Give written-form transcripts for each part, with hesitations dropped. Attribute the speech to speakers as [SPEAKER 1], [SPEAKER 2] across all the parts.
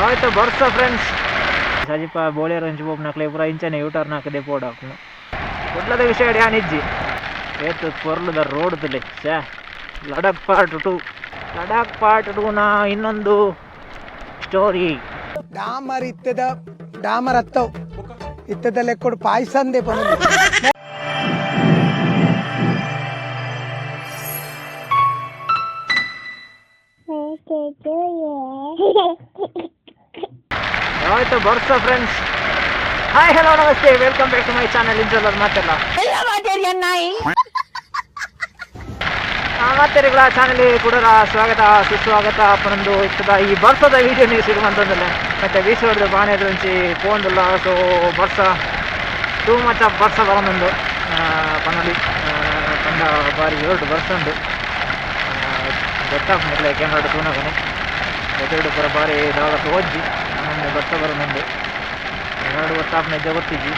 [SPEAKER 1] ಆಯ್ತು ಬರ್ಸ ಫ್ರೆಂಡ್ಸ್ ಸಜಿಪ ಬೋಳಿಯರ್ ಅಂಚು ಪೋಪುನಕ್ಲೆ ಪೂರ ಇಂಚನೆ ಯೂಟರ್ನ್ ಹಾಕದೆ ಪೋಡಾಪುನು ಕುಡ್ಲದ ವಿಷಯ ಯಾನ್ ಇಜ್ಜಿ ಏತ್ ಪೊರ್ಲುದ ರೋಡ್ ತುಲೆ ಛೇ ಲಡಾಖ್ ಪಾರ್ಟ್ 2 ಲಡಾಖ್ ಪಾರ್ಟ್ 2 ನ ಇನ್ನೊಂದು ಸ್ಟೋರಿ
[SPEAKER 2] ಡಾಮರ್ ಇತ್ತದ ಡಾಮರ್ ಅತ್ತವ್ ಇತ್ತದ ಲೆಕ್ಕೊಡು ಪಾಯ್ಸಂದೆ ಪನೊಂದು.
[SPEAKER 1] ಆಯ್ತು ಬರ್ಸ friends hi hello namaste welcome back to my channel ಇಂಜಲರ್ ಮಾತೆಲ್ಲ ಮಾತೆರಿಗಳ ಚಾನಲ್ ಕೂಡ ಸ್ವಾಗತ ಸುಸ್ವಾಗತ ಪನೊಂದು ಇತ್ತದ ಈ ಬರ್ಸದ ವಿಡಿಯೋ ನೀವು ಸಿಗುವಂತಂದಲ್ಲ ಮತ್ತೆ ಬೀಸೋಡ್ದು ಬಾಣೆದ ಒಂಚಿ ಪೋಂದುಲ್ಲ. ಸೊ ಬರ್ಸ ಟೂ ಮಚ್ ಆಫ್ ಬರ್ಸ ಬರೊಂದುಂಡು ಪನೊಲಿ ಪಂಡ ಬಾರಿ ಜೋರ್ಡು ಬರ್ಸ ಉಂಡು ಗೊತ್ತಾಪುಂಡು ಕ್ಯಾಮ್ರಾಡ್ ತೂನಗನೆ ಎದುರುಡು ಪೂರ ಬಾರಿ ದಾದ ತೋಜ್ಜಿ ನಮ್ಮನೆ ಬರ್ಸ ಬರೊಂದುಂಡು ಎರಡು ಗೊತ್ತಾಪುನ ಇಜ್ಜ ಗೊತ್ತಿಜ್ಜಿ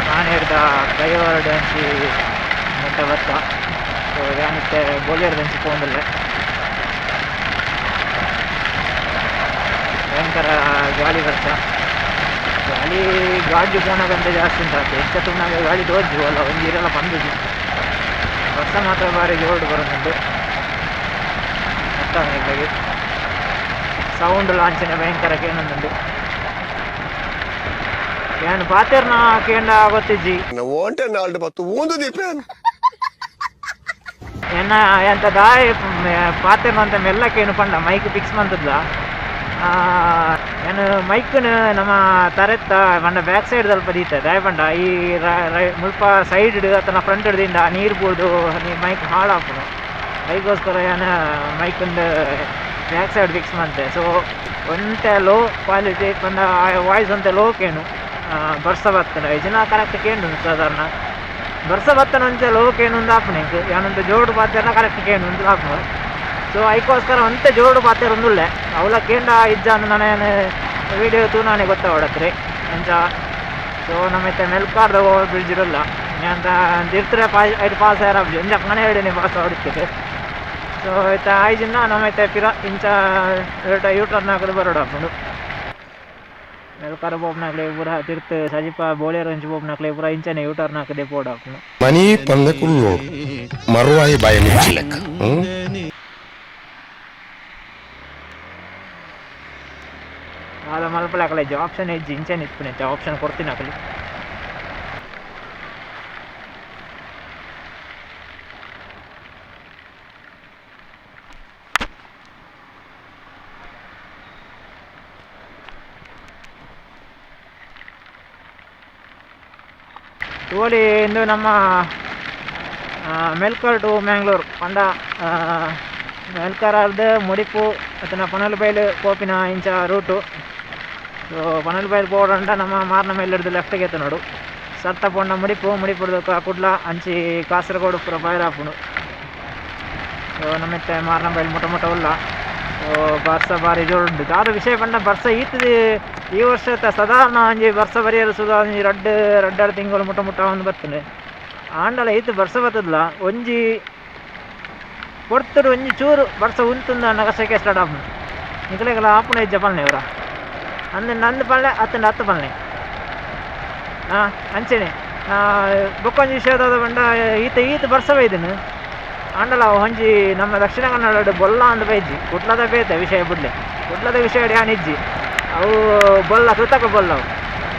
[SPEAKER 1] ಬಾಣೆರ್ದ ಡ್ರೈವರ್ ಅಂಚಿ ಮುಟ್ಟ ಬತ್ತ. ಸೊ ಯಾನಿತ್ತೆ ಬೋಳಿಯರ್ದ ಅಂಚಿ ಪೋಂದುಲ್ಲೆ ಭಯಂಕರ ಗಾಳಿ ಬರ್ಸ ಗಾಳಿ ಗಾಡಿ ಪೋನಾಗಂತ ಜಾಸ್ತಿ ಉಂಟಾತೆ ಎಂಚ ತೂನಾಗ ಗಾಳಿ ತೋಜ್ಜು ಅಲ್ಲ ಒಂಜಿ ಇರೆಲ್ಲ ಪಂದುಜಿ ಬರ್ಸ ಮಾತ್ರ ಬಾರಿ ಜೋರ್ಡು ಬರೋದುಂಟು ಗೊತ್ತಾಗ ಸೌಂಡ್ ಲಾಂಛನ ಭಯಂಕರ ಕೇನೊಂದುಂಡು ಯಾನ್ ಪಾತೆರ್ನ ಕೇಂಡ ಗೊತ್ತಿಜ್ಜಿ
[SPEAKER 3] ಓಂಟೆ ನಾಲ್ಡು ಬತ್ತು ಊಂದು ದೀಪೇನ್
[SPEAKER 1] ಎನ್ನ ಎಂತ ದಾಯ ಪಾತೆರ್ನ ಮೆಲ್ಲ ಕೇನು ಪಂಡ ಮೈಕ್ ಫಿಕ್ಸ್ ಮಂತದ್ಲ ಏನು ಮೈಕ್ನ ನಮ್ಮ ತರೆತ್ತ ಪಂಡ ಬ್ಯಾಕ್ ಸೈಡ್ ಸ್ವಲ್ಪ ದೀತ ದಾಯ ಪಂಡ ಈ ಮುಲ್ಪ ಸೈಡ್ ಅತನ ಫ್ರಂಟ್ ದಿಂದ ನೀರು ಬೂರ್ದು ಮೈಕ್ ಹಾಳಾಪುನು ಅದಕ್ಕೋಸ್ಕರ ಏನು ಮೈಕಂದು ಬ್ಯಾಕ್ ಸೈಡ್ ಫಿಕ್ಸ್ ಮಂತೆ. ಸೊ ಒಂತೆ ಲೋ ಕ್ವಾಲಿಟಿ ಪಂಡ ವಾಯ್ಸ್ ಒಂತೆ ಲೋ ಕೇನು ಬರ್ಸ ಬತ್ತನ ಇಜನ ಕರೆಕ್ಟ್ ಕೇಂಡು ಸಾಧಾರಣ ಬರ್ಸ ಬತ್ತನ ಒಂಚೆ ಲೋ ಕೇನು ಒಂದು ಆಪುನೆ ಯಾನೊಂದು ಜೋಡು ಪಾತೆರ್ನ ಕರೆಕ್ಟ್ ಕೇನು ಒಂದು ಆಪುನು. ಸೊ ಐಕೋಸ್ಕರ ಒಂತೆ ಜೋಡು ಪಾತೆರ ಒಂದುಲ್ಲೆ ಅವಲ ಕೇಂಡ ಇಜ್ಜಾನು ನಾನು ವಿಡಿಯೋ ತೂನಾನೆ ಗೊತ್ತಾವಡತ್ರಿ ಅಂಚ. ಸೊ ನಮ್ಮತ್ತೆ ಮೆಲ್ಕಾರ್ದ ಓವರ್ ಬ್ರಿಡ್ಜ್ ಇರಲ್ಲ ಅಂತ ತಿರ್ತ್ರೆ ಪಾ ಐಟ್ ಪಾಸ್ ಆಯ್ರ ಒಂಜ ಮನೆ ಹೇಳಿ ಪಾಸ್ ಆಡಿತ್ತು. ಸೊ ಇತ್ತ ಐಜಿನ ನಮ್ಮೈತೆ ಪಿರ ಇಂಚ ಯೂಟರ್ನ್ ಹಾಕೋದು ಬರೋಡು ಹಾಕೊಂಡು ಮೆಲ್ಕಾರ ಪೋಪುನಕ್ಲೆ ಪೂರ ತಿರ್ತು ಸಜಿಪ ಬೋಳಿಯರ್ ಅಂಚು ಪೋಪುನಕ್ಲೆ ಪೂರ ಇಂಚನೆ ಯೂಟರ್ನ್ ಹಾಕದೆ ಪೋಡು ಹಾಕೊಂಡು
[SPEAKER 3] ಮನಿ ಪಂದ ಕುಲ್ಲೋಡು ಮರುವಾಯಿ ಬಾಯಿ ಮುಚ್ಚಿಲೆಕ್ಕ.
[SPEAKER 1] ಆದ ಮಲ್ಪಲೆ ಅಕಲೆ ಆಪ್ಷನ್ ಇಜ್ಜಿ ಇಂಚನೆ ಇಪ್ಪುನೆ ಆಪ್ಷನ್ ಕೊಡ್ತೀನಿ ಅಕಲಿ. ತೋಲಿ ಇಂದು ನಮ್ಮ ಮೆಲ್ಕಾರ್ ಟು ಮ್ಯಾಂಗ್ಳೂರ್ ಪಂಡ ಮೆಲ್ಕಾರ್ ಮುಡಿಪು ಅತನ ಪನಲ್ಬೈಲು ಪೋಪಿನ ಇಂಚ ರೂಟು. ಸೊ ಪನಲ್ಬೈಲು ಪೋಡಂಡ ನಮ್ಮ ಮಾರ್ನ ಮೇಲೆ ಹಿಡ್ದು ಲೆಫ್ಟ್ಗೆ ಎತ್ತ ನೋಡು ಸರ್ತ ಪೋಂಡ ಮುಡಿಪು ಮುಡಿಪುಡ್ದು ಕುಡ್ಲ ಅಂಚಿ ಕಾಸರಗೋಡು ಪೂರ ಬೈರಾಪುಂಡು. ಸೊ ನಮ್ಮಿತ್ತೆ ಮಾರ್ನ ಬೈಲು ಮುಟ ಮುಟ ಉಲ್ಲ. ಸೊ ಬರ್ಸ ಬಾರಿ ಜೋರುಂಡು ದಾದ ವಿಷಯ ಪಂಡ ಬರ್ಸ ಈತದ ಈ ವರ್ಷ ಸಾಧಾರಣ ಒಂಜಿ ಬರ್ಸ ಬರಿಯಲು ಸುಧಾ ಒಂಜಿ ರಡ್ಡ್ ರಡ್ಡಾರು ತಿಂಗಳು ಮುಟ ಮುಟ ಒಂದು ಬರ್ತದೆ ಆಂಡಲ ಈತ ಬರ್ಸ ಬರ್ತದಲ್ಲ ಒಂಜಿ ಪೊರ್ತುಡು ಒಂಜಿ ಚೂರು ಬರ್ಸ ಉಂತುಂದ ನಗಸಕ್ಕೆ ಸ್ಟಾರ್ಟ್ ಆಪುಂಡು ನಿಕಲೆಗಲ ಆಪುಣ ಇಜ್ಜ ಪಲ್ನೆ ಇವರ ಅಂದ್ ನಂದು ಪಲ್ಲೆ ಅತ್ತಂಡ ಅತ್ತ ಪಲ್ನೆ ಹಾಂ ಅಂಚೆನೆ ಬೊಕ್ಕೊಂಜಿ ವಿಷಯದಾದ ಪಂಡ ಈತ ಈತ ಬರ್ಸ ಬೈದನು ಆಂಡಲ ಒಂಜಿ ನಮ್ಮ ದಕ್ಷಿಣ ಕನ್ನಡ ಬೊಲ್ಲ ಅಂದ್ ಬೈಜಿ ಕುಡ್ಲದ ಬೇತೆ ವಿಷಯ ಬುಡ್ಲೆ ಕುಡ್ಲದ ವಿಷಯ ಯಾನ್ ಇಜ್ಜಿ ಅವು ಬೊಲ್ಲ ಕೃತಕ ಬೊಲ್ಲ ಅವು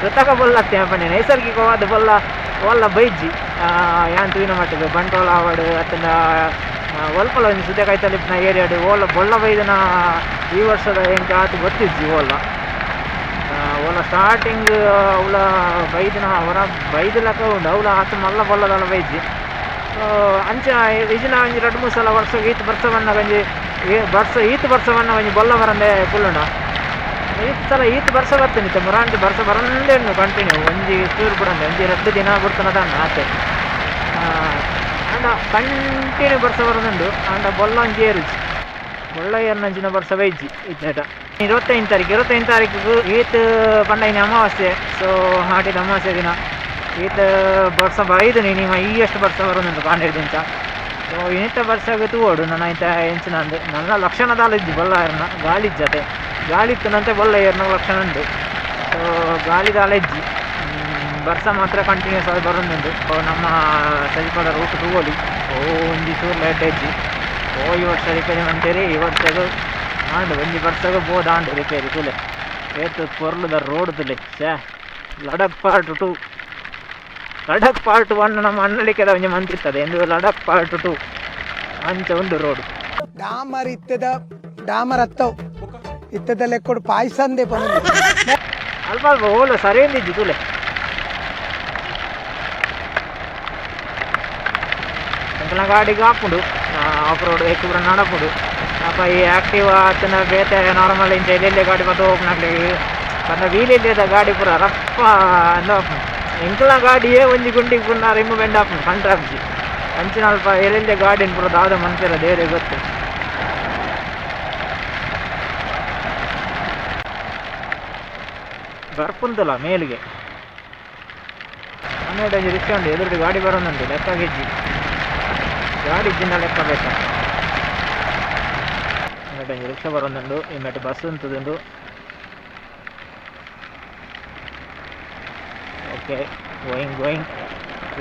[SPEAKER 1] ಕೃತಕ ಬೊಲ್ಲ ಪಂಡೆ ನೈಸರ್ಗಿಕವಾದ ಬೊಲ್ಲ ಒಲ್ಲ ಬೈಜಿ ಯಾನ್ ತೂಯಿನ ಮಟ್ಟಿಗೆ ಬಂಟ್ವಾಳ ಆವಡ್ ಅತ್ತಂಡ ಒಲ್ಪಲ ಒಂಜಿ ಸುದೆ ಕೈತಲಿಪ್ಪಿನ ಏರಿಯಾಡ್ ಓಲ ಬೊಲ್ಲ ಬೈದನ ಈ ವರ್ಷದ ಎಂಕ್ ಆತ್ ಗೊತ್ತಿಜ್ಜಿ ಓಲ ಓಲ ಸ್ಟಾರ್ಟಿಂಗ್ ಅವಳ ಬೈದಿನ ಅವರ ಬೈದಲಕ ಉಂಡು ಅವಳ ಆತ್ ಮಲ್ಲ ಬೊಲ್ಲದಲ್ಲ ಬೈಜಿ. ಸೊ ಅಂಚ ಇಜಿನ ಒಂಜಿ ರಡ್ಡ್ ಮೂರು ಸಲ ವರ್ಷ ಈತ್ ಬರ್ಸ ಬನ್ನಗ ಒಂಜಿ ಬರ್ಸ ಈತ್ ಬರ್ಸ ಬನ್ನಗ ಒಂಜಿ ಬೊಲ್ಲ ಬರಂದೆ ಕುಲ್ಲುಂಡ ಈತ್ ಸಲ ಈತ್ ಬರ್ಸ ಬರ್ತೇನೆ ಇತ್ತೆ ಮುರಾಂಟಿ ಬರ್ಸ ಬರಂದೆ ಉಂಡು ಕಂಟಿನ್ಯೂ ಒಂಜಿ ಚೂರು ಬುಡಂದೆ ಒಂಜಿ ರಡ್ಡ್ ದಿನ ಬುಡ್ತನದನ್ನ ಆತೆ ಆಂಡ ಕಂಟಿನ್ಯೂ ಬರ್ಸ ಬರೋದುಂಡು ಆಂಡ ಬೊಲ್ಲ ಒಂಜಿ ಏರುಜಿ ಬೊಲ್ಲ ಏರ್ನಂಚಿನ ಬರ್ಸ ಬೈಜಿ ಇತ್ತೇಟ 25 ತಾರೀಕು 25 ತಾರೀಕು ಈತ್ ಪಂಡ ಇನಿ ಅಮಾವಾಸ್ಯೆ. ಸೊ ಆಟಿದ ಅಮಾವಾಸ್ಯೆ ದಿನ ಈತ್ ಬರ್ಸ ಬೈದು ನಿಮ್ಮ ಈ ಅಷ್ಟು ಬರ್ಸ ಬರೋದುಂಟು ಕಾಂಡೇರ್ದಿಂಚ. ಸೊ ಇನಿತ ಬರ್ಸಾಗ ತೂವೋಡು ನನ್ನ ಐತ ಎಂಚಿನ ಅಂದು ನನ್ನ ಲಕ್ಷಣದಾಲ ಇಜ್ಜಿ ಬೊಲ್ಲ ಏರ್ನ ಗಾಳಿ ಇಜ್ಜತೆ ಗಾಳಿ ಇತ್ತನಂತೆ ಬೊಲ್ಲ ಏರ್ನ ಲಕ್ಷಣ ಉಂಡು. ಸೊ ಗಾಳಿದಾಲ ಇಜ್ಜಿ ಬರ್ಸ ಮಾತ್ರ ಕಂಟಿನ್ಯೂಸ್ ಆಗಿ ಬರೋದುಂಡು. ನಮ್ಮ ಸಜಿಪದ ರೂಟ್ ತೂವೊಲಿ ಓ ಒಂಜಿ ಚೂರು ಲೇಟ್ ಇಜ್ಜಿ. ಓ ಈ ವರ್ಷ ರಿಪೇರಿ ಮಂತೇರಿ ಈ ವರ್ಷಗ ಆಂಡು ಒಂಜಿ ಬರ್ಸಗ ಬೋದಾಂಡು ರಿಪೇರಿ ತುಲೆ ಏತು ಪೊರ್ಲುದ ರೋಡ್ ತುಲೆ ಶ್ಯಾ. ಲಡಕ್ ಪಾರ್ಟ್ 2 ಲಡಕ್ ಪಾರ್ಟ್ 1 ನಮ್ಮ ಅಣ್ಣಲಿಕ್ಕೆದ ಒಂಜಿ ಮಂತಿರ್ತದೆ ಎಂದು ಲಡಕ್ ಪಾರ್ಟ್ 2 ಅಂಚ ಉಂಡು ರೋಡ್.
[SPEAKER 2] ಡಾಮರ್ ಇತ್ತದ ಡಾಮರ್ ಅತ್ತವು ಇತ್ತದ ಲೆಕ್ಕೊಡು ಪಾಯ್ಸಂದೆ ಪನೊಂದು.
[SPEAKER 1] ಅಲ್ಪ ಅಲ್ಪ ಓಲ ಸರಿಯಿಂದಿಜ್ಜಿ ತುಲೆ. ಎಂಕಲ್ನ ಗಾಡಿಗೆ ಆಪುಂಡು ಆಫ್ ರೋಡ್ ಎಕ್ಕು ಪೂರ ನಡಪುಂಡು. ಅಪ್ಪ ಈ ಆಕ್ಟಿವ್ ಆತನ ಬೇತೆ ನಾರ್ಮಲ್ ಇಂಚ ಎಲ್ಲೆಲ್ಲಿ ಗಾಡಿ ಮಾತ ಓಪನ್ ಪಂಡ ವೀಲ್ ಇಲ್ಲದ ಗಾಡಿ ಪೂರ ರಪ್ಪ ಅಂದ ಎಂಕಲ್ನ ಗಾಡಿಯೇ ಒಂಜಿ ಗುಂಡಿಗೆ ಪೂರ ರಿಮ್ ಬೆಂಡ್ ಆಪುಂಡು ಕಂಟ್ರಾಪ್ಜಿ ಅಂಚಿನ ಅಲ್ಪ ಎಲ್ಲೆಲ್ಲಿ ಗಾಡಿನ ಪೂರ ದಾದ ಮನ್ಪೆರ ದೇವರಿಗೆ ಗೊತ್ತು. ಬರ್ಪುಂತಲ್ಲ ಮೇಲ್ಗೆ 12 ಒಂಜಿ ರಿಕ್ಷಾ ಉಂಡು ಎದುರು ಗಾಡಿ ಬರೋದುಂಟು ಲೆಕ್ಕ ಗೆಜ್ಜಿ ಗಾಡಿ ಇಜ್ಜಿಂದ ಲೆಕ್ಕ ಬೇಕಾ. 12 ಒಂಜಿ ರಿಕ್ಷಾ ಬರೋದುಂಡು ಇಮ್ಮೆಟ್ ಬಸ್ ಉಂತುದುಂಡು. ಓಕೆ ಗೋಯಿಂಗ್ ಗೋಯಿಂಗ್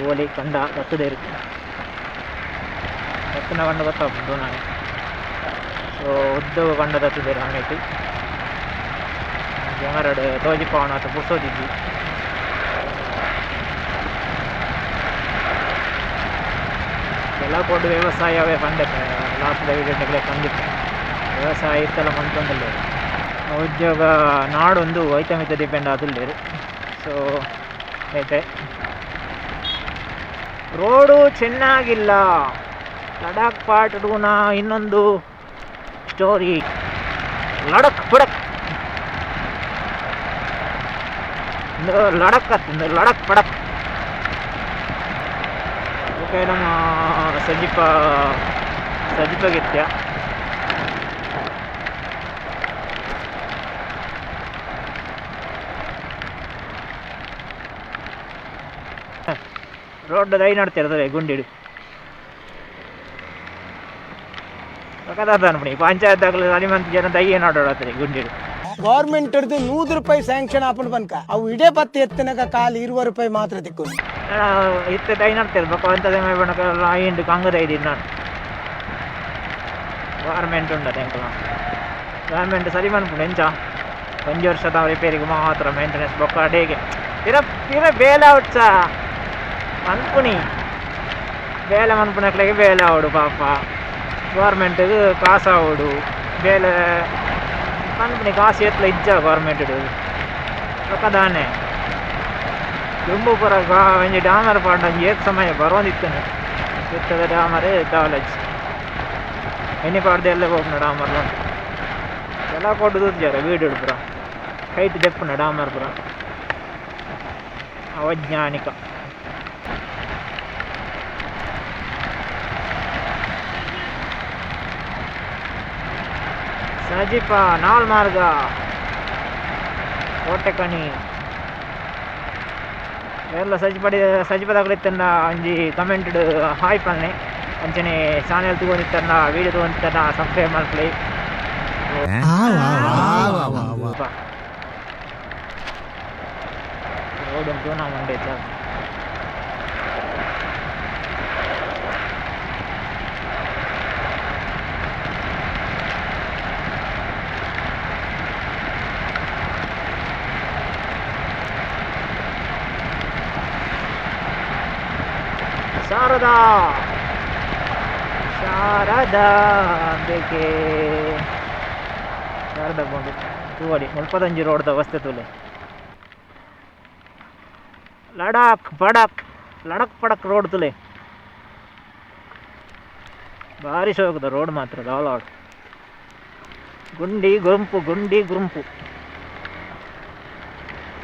[SPEAKER 1] ಓಲಿ ಕಂಡ ಬತ್ತದೇರು ಬತ್ತಿನ ಕಂಡ ಗೊತ್ತಾಗ್ತದೆ ನಾನು. ಸೊ ಉದ್ದ ಕಂಡ ತತ್ತದೇರು ಹಣ್ಣೈತಿ ಕ್ಯಾಮರಾಡ್ ತೋಜಿಪಾವಣ ಅಥವಾ ಪುರ್ಸೋದಿದ್ದಿ. ಎಲ್ಲ ಕೊಡು ವ್ಯವಸಾಯವೇ ಪಂಡೆ ಲಾಸ್ಟ್ ವಿಡಿಯೋ ಕಂದಿತ್ತು ವ್ಯವಸಾಯ ಇತ್ತೆಲ್ಲ ಮಂತೊಂದಿಲ್ಲ ಉದ್ಯೋಗ ನಾಡೊಂದು ಐತ ಡಿಪೆಂಡ್ ಆದಿಲ್ಲ. ಸೊ ಐತೆ ರೋಡು ಚೆನ್ನಾಗಿಲ್ಲ. ಲಡಾಖ್ ಪಾರ್ಟ್ 2ನ ಇನ್ನೊಂದು ಸ್ಟೋರಿ ಲಡಕ್ ಪಡಕ್ ಲಡಕ್ ಆತು ಲಡಕ್ ಪಡಕ್. ಓಕೆ ನಮ್ಮ ಸಜಿಪ ಸಜಿಪಗಿತ್ಯ ರೋಡ್ ದೈ ನಡ್ತಿರ್ತದೆ ಗುಂಡಿಡು ಅನ್ಪಣಿ ಪಂಚಾಯತ್ ಆಗಲಿ ಅಲಿಮಂತ ಜನ ದಯ್ಯ ನೋಡೋಡತ್ರಿ ಗುಂಡಿಡು.
[SPEAKER 2] ಗೌರ್ಮೆಂಟ್ ಹಿಡ್ದು 100 ರೂಪಾಯಿ ಸ್ಯಾಂಕ್ಷನ್ ಆಪುಂಡು ಪನ್ಕ ಅವು ಇಡೇ ಪತ್ತೆ ಎತ್ತನಕ ಖಾಲಿ 20 ರೂಪಾಯಿ ಮಾತ್ರ ತಿಕ್ಕು.
[SPEAKER 1] ಇತ್ತೆ ದೈ ನಡ್ತಿರ್ಬೇಕು ಅಂತದೇ ಐಂಡು ಕಂಗದ ಐದಿದ್ದು ನಾನು ಗೌರ್ಮೆಂಟ್ ಉಂಡದ ಎಂಕಲ ಗೌರ್ಮೆಂಟ್ ಸರಿ ಮನ್ಪುಂಡು ಎಂಚ ಒಂಜಿ ವರ್ಷದ ರಿಪೇರಿಗೆ ಮಾತ್ರ ಮೇಂಟೆನೆನ್ಸ್ ಬೊಕ್ಕ ಅಡೇಗೆ ಪಿರ ಪಿರ ಬೇಲೆ ಅವಟ್ಸ ಮನ್ಪುಣಿ ಬೇಲೆ ಮನ್ಪುನಕ್ಲೆಗೆ ಬೇಲೆ ಅವಡು ಪಾಪ ಗೌರ್ಮೆಂಟಿಗೆ ಕಾಸು ಆವಡು ಬೇಲೆ ಮನ್ಪುಣಿ ಕಾಸು ಎತ್ಲ ಇಜ್ಜ ಗೌರ್ಮೆಂಟ್ ಬೊಕ್ಕ ದಾನೆ ದುಂಬು ಪೂರ ಒಂಜಿ ಡಾಮರ್ ಪಾಡ್ಡ ಒಂಜಿ ಏತ್ ಸಮಯ ಬರೋಂದಿತ್ತನೆ ಇತ್ತದ ಡಾಮರ್ ದಾಲಜ್ ಎಣ್ಣೆ ಪಾಡ್ದು ಎಲ್ಲ ಹೋಗ್ನ ಡಾಮರ್ಲ ಎಲ್ಲ ಕೊಟ್ಟು ತೂತಿಜಾರ ವೀಡಿಯೋಡು ಪೂರ ಕೈಟ್ ದೆಪ್ಪುನ ಡಾಮರ್ ಪೂರ ಅವಜ್ಞಾನಿಕ. ಸಜಿಪ ನಾಲ್ ಮಾರ್ಗ ಕೋಟೆಕಣಿ ಎಲ್ಲ ಸಜಿಪಡಿ ಸಜಿಪದಾಗಲಿತ್ತನ್ನ ಒಂಜಿ ಕಮೆಂಟ್ ಹಾಯ್ ಪನ್ನೆ ಅಂಚನೆ ಚಾನೆಲ್ ತಗೊಂಡಿತ್ತನ್ನ ವೀಡಿಯೋ ತಗೊಂಡಿತ್ತನ್ನ ಸಬ್ಸ್ಕ್ರೈಬ್ ಮಲ್ಪಲೆ. ರೋಡ್ ಉಂಟು ನಾ ಮಂಡೆ ಶಾರದಾ ಶಾರದಾ ಅಂಬಿಕೆ ಶಾರದಾ ಬೋಂಡು ತೂವಡಿ ಮುಲ್ಪದಂಜಿ ರೋಡ್ದ ಅವಸ್ಥೆ ತೂಲೆ. ಲಡಾಖ್ ಬಡಕ್ ಲಡಕ್ ಪಡಕ್ ರೋಡ್ ತುಲೆ ಭಾರಿ ಶೋಕದ ರೋಡ್ ಮಾತ್ರ ದಾಲಾಡ್ ಗುಂಡಿ ಗುಂಪು ಗುಂಡಿ ಗುಂಪು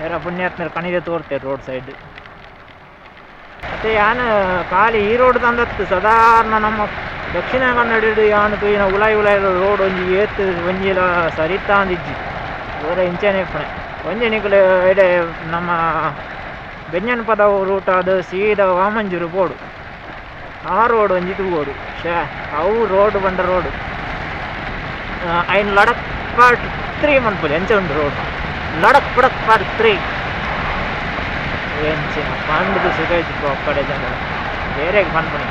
[SPEAKER 1] ಯಾರ ಪುಣ್ಯಾತ್ಮರು ಕಣಿದೆ ತೋರ್ತಾರೆ ರೋಡ್ ಸೈಡ್. ಮತ್ತು ಯಾನ್ ಖಾಲಿ ಈ ರೋಡ್ ತಂದತ್ತು ಸಾಧಾರಣ ನಮ್ಮ ದಕ್ಷಿಣ ಕನ್ನಡ ಯಾನ್ ತೂಯಿನ ಉಲಾಯಿ ಉಲಾಯಿ ರೋಡ್ ಒಂಜಿ ಏತ್ ಒಂಜಿಲ ಸರಿತಾ ಅಂದಿಜ್ಜಿ ಊರ ಇಂಚೆನೆ ಇಪ್ಪಣೆ ಒಂಜಿ ನಿಕುಲು ಎಡೆ ನಮ್ಮ ಬೆಂಜನ್ ಪದವು ರೂಟ್ ಆದ್ ಸೀದಾ ವಾಮಂಜೂರು ಪೋಡು ಆ ರೋಡ್ ಒಂಜಿ ತೂವೊಡು ಶೇ ಅವು ರೋಡ್ ಬಂಡ ರೋಡ್ ಐನ್ ಲಡಕ್ ಪಾರ್ಟ್ 3 ಮನ್ಪುಲಿ ಎಂಚ ಉಂಡು ರೋಡ್ ಲಡಕ್ ಪಡಕ್ ಪಾರ್ಟ್ 3 ಎಂಚಿನ ಪಂಡ್ದು ಸುಖ ಒಕ್ಕಡೆ ಜನ ಬೇರೆಗೆ ಪನ್ಪುನಿ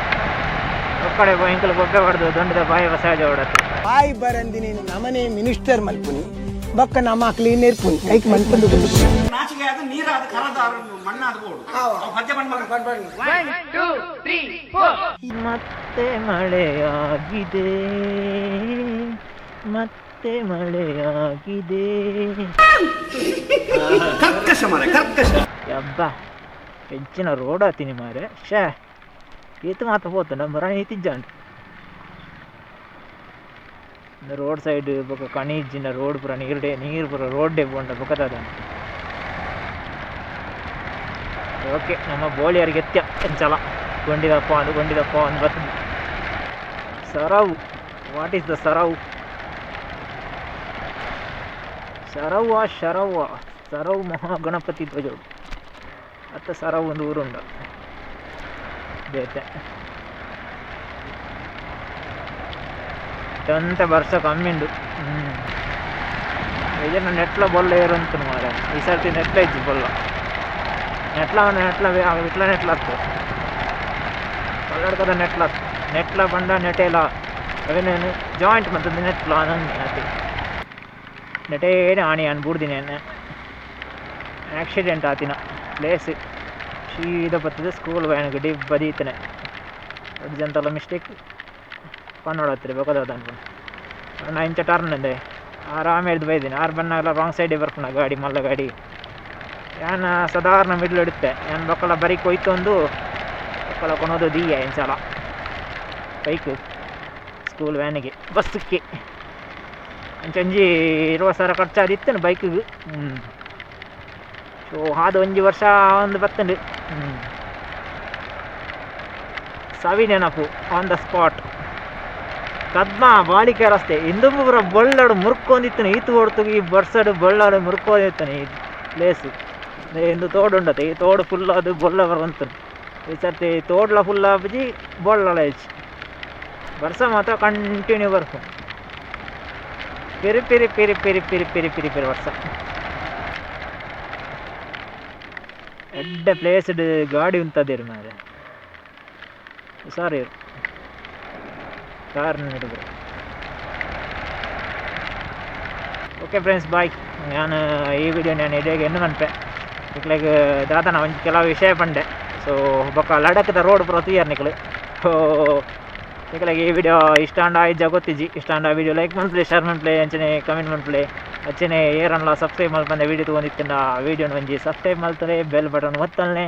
[SPEAKER 1] ಒಕ್ಕಡೆ ಎಂಕಲು ಬೊಬ್ಬೆ ಹೊಡೆದು ದೊಂಡದ ಬಾಯಿ ವಸಾಜ ಹೊಡತ್ತೆ
[SPEAKER 2] ಬಾಯಿ ಬರಂದಿ ನೀನು ನಮನೆ ಮಿನಿಸ್ಟರ್ ಮಲ್ಪುನಿ ಬೊಕ್ಕ ನಮ್ಮ ಕ್ಲೀನ್ ಇರ್ಪುನಿ ಐಕ್ ಮನ್ಪಂದು
[SPEAKER 4] ನಾಚಿಗೆ ಅದು ನೀರಾದ ಕರದ ಮಣ್ಣಾದ ಬೋಡು ಅವು ಪದ್ಯ ಮಣ್ಣು.
[SPEAKER 1] ಮತ್ತೆ ಮಳೆಯಾಗಿದೆ ಮತ್ತೆ ಮಳೆಯಾಗಿದೆ.
[SPEAKER 4] ಕರ್ಕಶ ಮರೆ ಕರ್ಕಶ.
[SPEAKER 1] ಯಬ್ಬ ಹೆಚ್ಚಿನ ರೋಡ್ ಆತೀನಿ ಮಾರೆ ಶೇ ಈತ ಮಾತ ಪೋತು ನಮ್ಮ ರಾಣಿ ಇತ್ತಿಜ್ಜಾಂಡ್ ರೋಡ್ ಸೈಡ್ ಬೊಕ ಕಣಿ ಇಜ್ಜಿನ ರೋಡ್ ಪೂರ ನೀರುಡೆ ನೀರು ಪೂರ ರೋಡ್ಡೆ ಪೋಂಡ ಬೊಕದಾದ. ಓಕೆ ನಮ್ಮ ಬೋಳಿಯರಿಗೆ ಎತ್ಯ ಎಂಚಲ ಗೊಂಡಿದಪ್ಪ ಅದು ಗೊಂಡಿದಪ್ಪ ಅಂದ್ ಬರ್ತದೆ. ಸರವು what is the ಸರವು ಶರವ್ವ ಶರವ್ವ ಸರವು ಮಹಾಗಣಪತಿ ಧ್ವಜ ಅತ್ತ ಸರವು ಒಂದು ಊರುಂಡ ಬೇತೆ ಎಂತ ವರ್ಷ ಕಮ್ಮಿ ಉಂಡು. ಇದನ್ನ ನೆಟ್ಲ ಬೊಲ್ಲ ಏರಂತ ಮಾರ ಈ ಸರ್ತಿ ನೆಟ್ಲ ಇಜ್ಜಿ ಬೊಲ್ಲ ನೆಟ್ಲ ನೆಟ್ಲ ಇಟ್ಲ ನೆಟ್ಲ ಆಗ್ತದೆ ಕಲ್ಲಡ್ಕದ ನೆಟ್ಲ ನೆಟ್ಲ ಬಂಡ ನೆಟೇಲ ಅವೇನೇನು ಜಾಯಿಂಟ್ ಮಂತದ್ದು ನೆಟ್ಲ ಅನ್ನಿ ಅತಿ ನೆಟೇನೆ ಆಣಿ ಅನ್ ಬೂಡ್ದಿನಿ ಆಕ್ಸಿಡೆಂಟ್ ಆತಿನ ಪ್ಲೇಸ್ ಸೀದಾ ಬರ್ತದೆ ಸ್ಕೂಲ್ ವ್ಯಾನ್ಗೆ ಡಿಬ್ಬ ದೀತನೆ ಜಂತಲ್ಲ ಮಿಸ್ಟೇಕ್ ಪನ್ನೋಡತ್ರಿ ಬೇಕಾದ ಅನ್ಕೊಂಡು ನಾ ಇಂಚ ಟರ್ನ್ ಅಂದೆ ಆರಾಮ ಹಿಡ್ದು ಬೈದಿನಿ ಆರು ಬನ್ನಾಗಲ ರಾಂಗ್ ಸೈಡಿಗೆ ಬರ್ಪುನ ಗಾಡಿ ಮಲ್ಲ ಗಾಡಿ ಯಾನ ಸಾಧಾರಣ ಮಿಡ್ಲ್ ಹಿಡುತ್ತೆ ಯಾನ್ ಬೊಕ್ಕಲ ಬರೀ ಕೊಯ್ತೊಂದು ಬೊಕ್ಕಲ ಕೊನೋದು ದೀಯ ಎಂಚಲ ಬೈಕ್ ಸ್ಕೂಲ್ ವ್ಯಾನಿಗೆ ಬಸ್ಸಕ್ಕೆ ಅಂಚೊಂಜಿ 20,000 ಖರ್ಚಾದಿತ್ತು ಬೈಕಿಗೆ. ಸೊ ಆದ ಒಂಜಿ ವರ್ಷ ಒಂದು ಬತ್ತಂಡು. ಸವಿ ನೆನಪು on the spot. ಕದ್ಮ ಬಾಳಿಕೆ ರಸ್ತೆ ಇಂದು ಪೂರ ಬೊಳ್ಳಾಡು ಮುರ್ಕೊಂಡಿತ್ತಾನೆ ಈತು ಹೊಡ್ತು ಈ ಬರ್ಸಡು ಬೊಳ್ಳಾಡು ಮುರ್ಕೊಂಡಿತ್ತಾನೆ ಈ ಪ್ಲೇಸು ಇಂದು ತೋಡು ಉಂಡತೆ ಈ ತೋಡು ಫುಲ್ ಅದು ಬೊಲ್ಲ ಬರುವಂತ ಈ ಸರ್ತಿ ತೋಡ್ಲ ಫುಲ್ ಆಪುಜಿ ಬೊಳ್ಳಲ ಹೆಚ್ಚು ವರ್ಷ ಮಾತ್ರ ಕಂಟಿನ್ಯೂ ಬರ್ಪು ಪಿರಿ ಪಿರಿ ಪಿರಿ ಪಿರಿ ಪಿರಿ ಪಿರಿ ಪಿರಿ ಪಿರಿ ವರ್ಷ ಎಡ್ಡೆ ಪ್ಲೇಸ್ಡ್ ಗಾಡಿ ಉಂತದಿರು ಮಾರೆ ಸಾರಿ ಕಾರ್ ಹಿಡಿದ್ರು. Okay friends bye. ನಾನು ಈ ವಿಡಿಯೋ ನಾನು ಇಡೀ ಎನ್ನು ಮನ್ಪೆ ಇಕ್ಲೆಗ್ ದಾದನ ಒಂಜಿ ಕೆಲವು ವಿಷಯ ಪಂಡೆ. ಸೊ ಬೊಕ್ಕ ಲಡಕ್ದ ರೋಡ್ ಪೂರ ತೂಯರ್ ನಿಕ್ಲು. ಸೊ ನಿಕ್ಲೆಗ್ ಈ ವಿಡಿಯೋ ಇಷ್ಟ ಆಂಡ ಇಜ್ಜ ಗೊತ್ತಿಜ್ಜಿ. ಇಷ್ಟ ಆಂಡ ವಿಡಿಯೋ ಲೈಕ್ ಮನ್ಪ್ಲೆ ಶೇರ್ ಮನ್ಪ್ಲೆ ಅಂಚನೆ ಕಮೆಂಟ್ ಮನ್ಪ್ಲೆ ಅಚ್ಚನೆ ಏರನ್ಲ ಸಬ್ಸ್ಕ್ರೈಬ್ ಮಲ್ಪಂದೆ ವಿಡಿಯೋ ತಗೊಂಡಿತ್ತಿಂಡ ವಿಡಿಯೋನ ಒಂಜಿ ಸಬ್ಸ್ಕ್ರೈಬ್ ಮಲ್ತಲೆ ಬೆಲ್ ಬಟನ್ ಒತ್ತಲ್ನೆ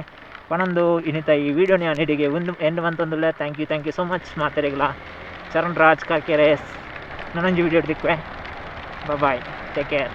[SPEAKER 1] ಪನೊಂದು ಇನ್ನಿತ ಈ ವಿಡಿಯೋ ನಾನು ಇಡಿಗೆ ಒಂದು ಎಂಡ್ ಮಂತೊಂದುಲ್ಲೆ. Thank you so much ಮಾತೆರೆಗ್ಲ. ಚರಣ್ ರಾಜ್ ಕಾಕೆರೆ ನನ್ನೊಂಜಿ ವಿಡಿಯೋ ದಿಕ್ವೆ. Bye take care.